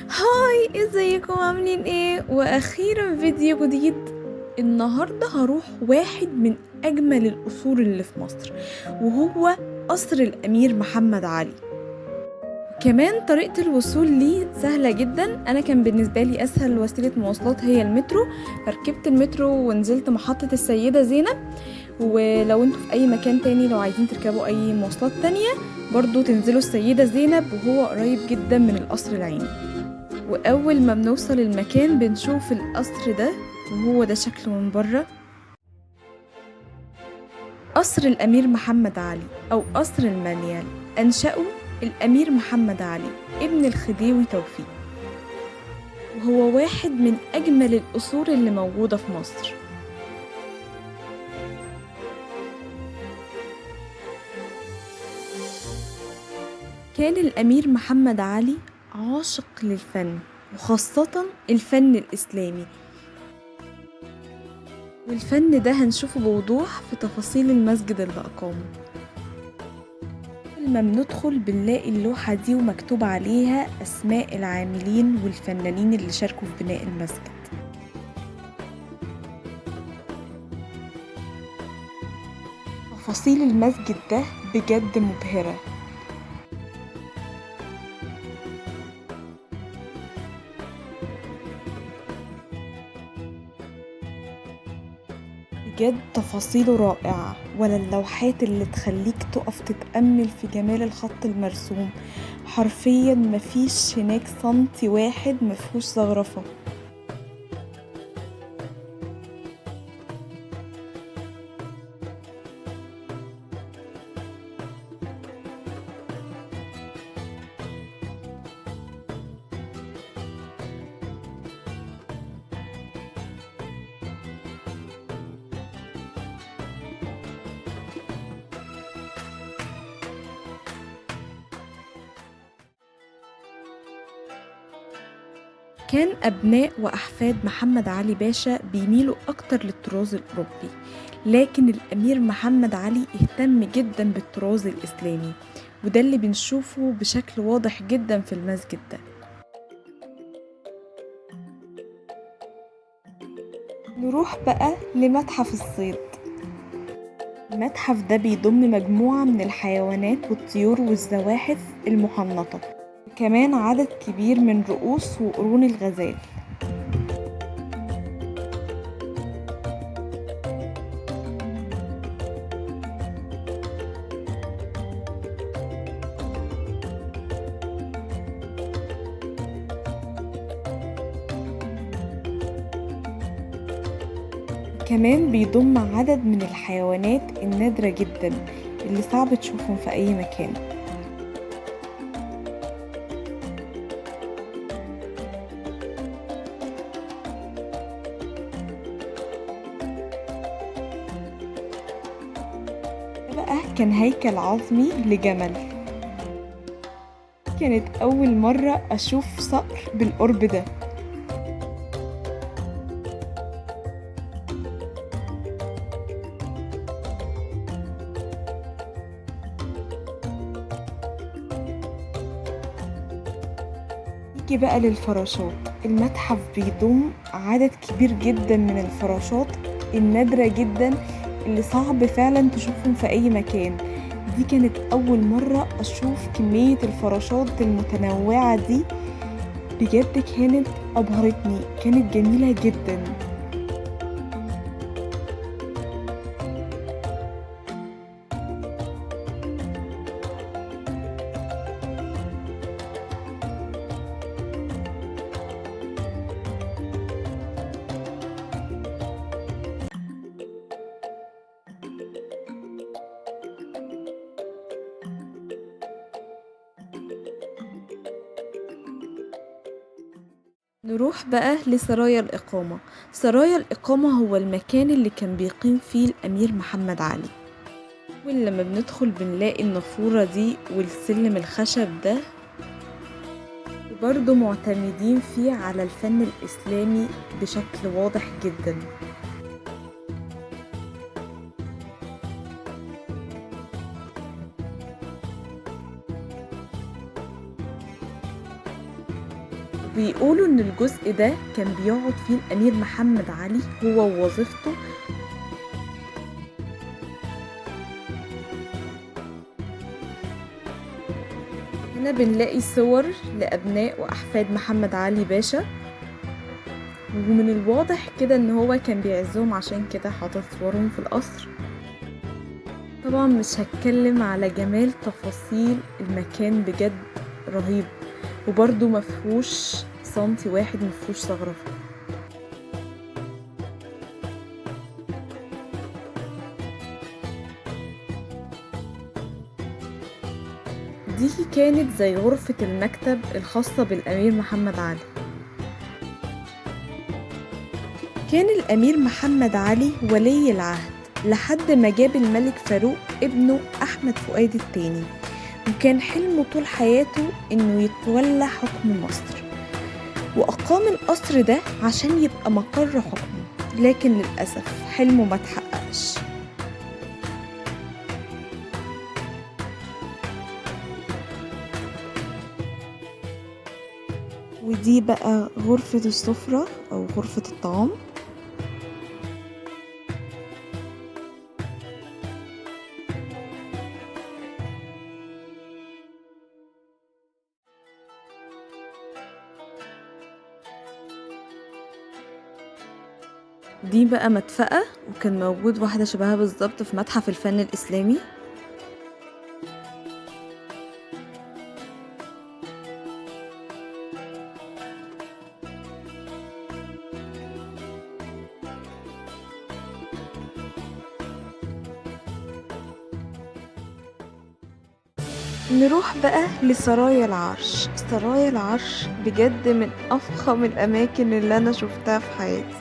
Hi، ازيكم؟ عاملين ايه؟ واخيرا فيديو جديد. النهارده هروح واحد من اجمل القصور اللي في مصر، وهو قصر الامير محمد علي. كمان طريقة الوصول ليه سهلة جدا. انا كان بالنسبة لي اسهل وسيلة مواصلات هي المترو، فركبت المترو ونزلت محطة السيدة زينب. ولو انتوا في اي مكان تاني لو عايزين تركبوا اي مواصلات تانية برضو تنزلوا السيدة زينب، وهو قريب جدا من القصر العيني. واول ما بنوصل المكان بنشوف القصر ده، وهو ده شكله من بره. قصر الامير محمد علي او قصر المانيال انشأه الامير محمد علي ابن الخديوي توفيق، وهو واحد من اجمل القصور اللي موجودة في مصر. كان الأمير محمد علي عاشق للفن، وخاصة الفن الإسلامي، والفن ده هنشوفه بوضوح في تفاصيل المسجد اللي أقامه. لما بندخل بنلاقي اللوحة دي ومكتوب عليها أسماء العاملين والفنانين اللي شاركوا في بناء المسجد. تفاصيل المسجد ده بجد مبهرة. بجد تفاصيله رائعة، ولا اللوحات اللي تخليك تقف تتأمل في جمال الخط المرسوم. حرفيا مفيش هناك سنتي واحد مفيهوش زخرفة. كان أبناء وأحفاد محمد علي باشا بيميلوا أكتر للطراز الأوروبي، لكن الأمير محمد علي اهتم جدا بالطراز الإسلامي، وده اللي بنشوفه بشكل واضح جدا في المسجد ده. نروح بقى لمتحف الصيد. المتحف ده بيضم مجموعة من الحيوانات والطيور والزواحف المحنطة، كمان عدد كبير من رؤوس وقرون الغزال. كمان بيضم عدد من الحيوانات النادرة جدا اللي صعب تشوفهم في أي مكان. بقى كان هيكل عظمي لجمل. كانت أول مرة أشوف صقر بالقرب ده. نيجي بقى للفراشات. المتحف بيضم عدد كبير جدا من الفراشات النادرة جدا اللي صعب فعلا تشوفهم في أي مكان. دي كانت أول مرة أشوف كمية الفراشات المتنوعة دي، بجد كانت أبهرتني، كانت جميلة جدا. نروح بقى لسرايا الإقامة. سرايا الإقامة هو المكان اللي كان بيقيم فيه الأمير محمد علي. ولما بندخل بنلاقي النافورة دي والسلم الخشب ده، وبرضه معتمدين فيه على الفن الإسلامي بشكل واضح جدا. بيقولوا إن الجزء ده كان بيقعد فيه الأمير محمد علي هو ووظيفته. هنا بنلاقي صور لأبناء وأحفاد محمد علي باشا، ومن الواضح كده إن هو كان بيعزهم، عشان كده حاطط صورهم في القصر. طبعا مش هتكلم على جمال تفاصيل المكان، بجد رهيب، وبرضه مفهوش سنتي واحد مفهوش زخرفة. دي كانت زي غرفة المكتب الخاصة بالأمير محمد علي. كان الأمير محمد علي ولي العهد لحد ما جاب الملك فاروق ابنه أحمد فؤاد الثاني، وكان حلمه طول حياته إنه يتولى حكم مصر، وأقام القصر ده عشان يبقى مقر حكمه، لكن للأسف حلمه ما تحققش. ودي بقى غرفة السفرة أو غرفة الطعام. دي بقى مدفأة، وكان موجود واحدة شبهها بالظبط في متحف الفن الإسلامي. نروح بقى لسرايا العرش. سرايا العرش بجد من أفخم الأماكن اللي أنا شفتها في حياتي.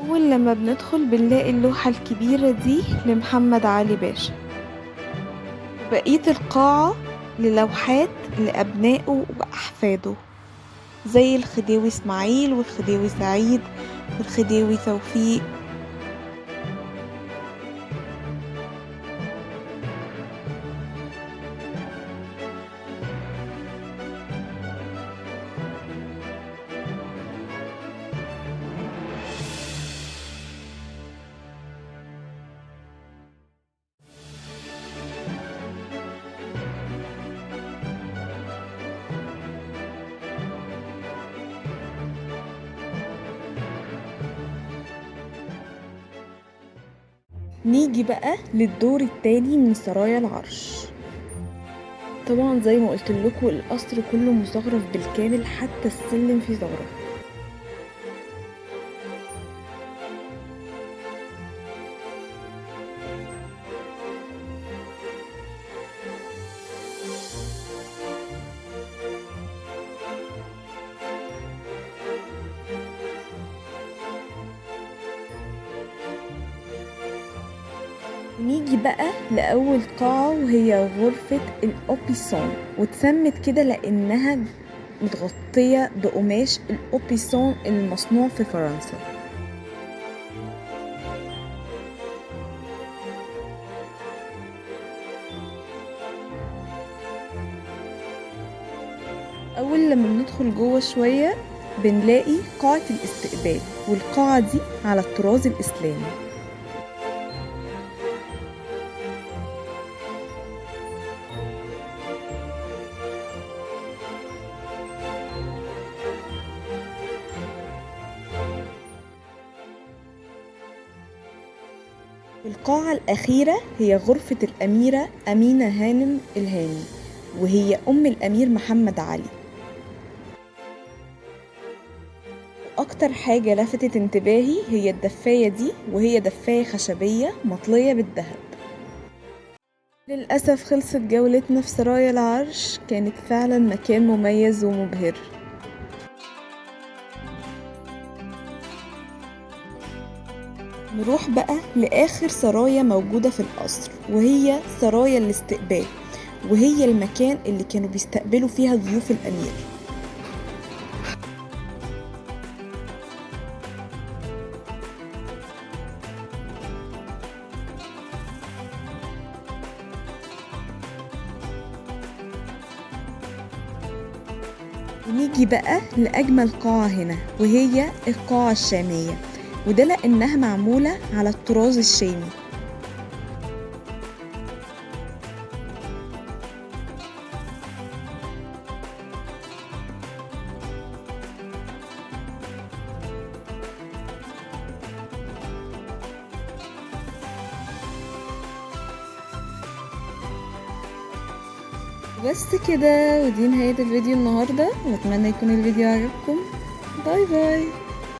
أول لما بندخل بنلاقي اللوحة الكبيرة دي لمحمد علي باشا، بقية القاعة للوحات لأبنائه وأحفاده زي الخديوي إسماعيل والخديوي سعيد والخديوي توفيق. نيجي بقى للدور التاني من سرايا العرش. طبعا زي ما قلت لكم القصر كله مزخرف بالكامل، حتى السلم فيه زخرفه. نيجي بقى لأول قاعة وهي غرفة الأوبيسون، واتسمت كده لأنها متغطية بقماش الأوبيسون المصنوع في فرنسا. أول لما بندخل جوه شوية بنلاقي قاعة الاستقبال، والقاعة دي على الطراز الإسلامي. القاعة الأخيرة هي غرفة الأميرة أمينة هانم الهاني، وهي أم الأمير محمد علي. أكتر حاجة لفتت انتباهي هي الدفاية دي، وهي دفاية خشبية مطلية بالذهب. للأسف خلصت جولتنا في سرايا العرش، كانت فعلا مكان مميز ومبهر. نروح بقى لآخر سرايا موجودة في القصر، وهي سرايا الاستقبال، وهي المكان اللي كانوا بيستقبلوا فيها ضيوف الأمير. ونيجي بقى لأجمل قاعة هنا، وهي القاعة الشامية، وده لأنها معمولة على الطراز الشامي. بس كده، ودي نهاية الفيديو النهاردة، واتمنى يكون الفيديو عجبكم. bye bye.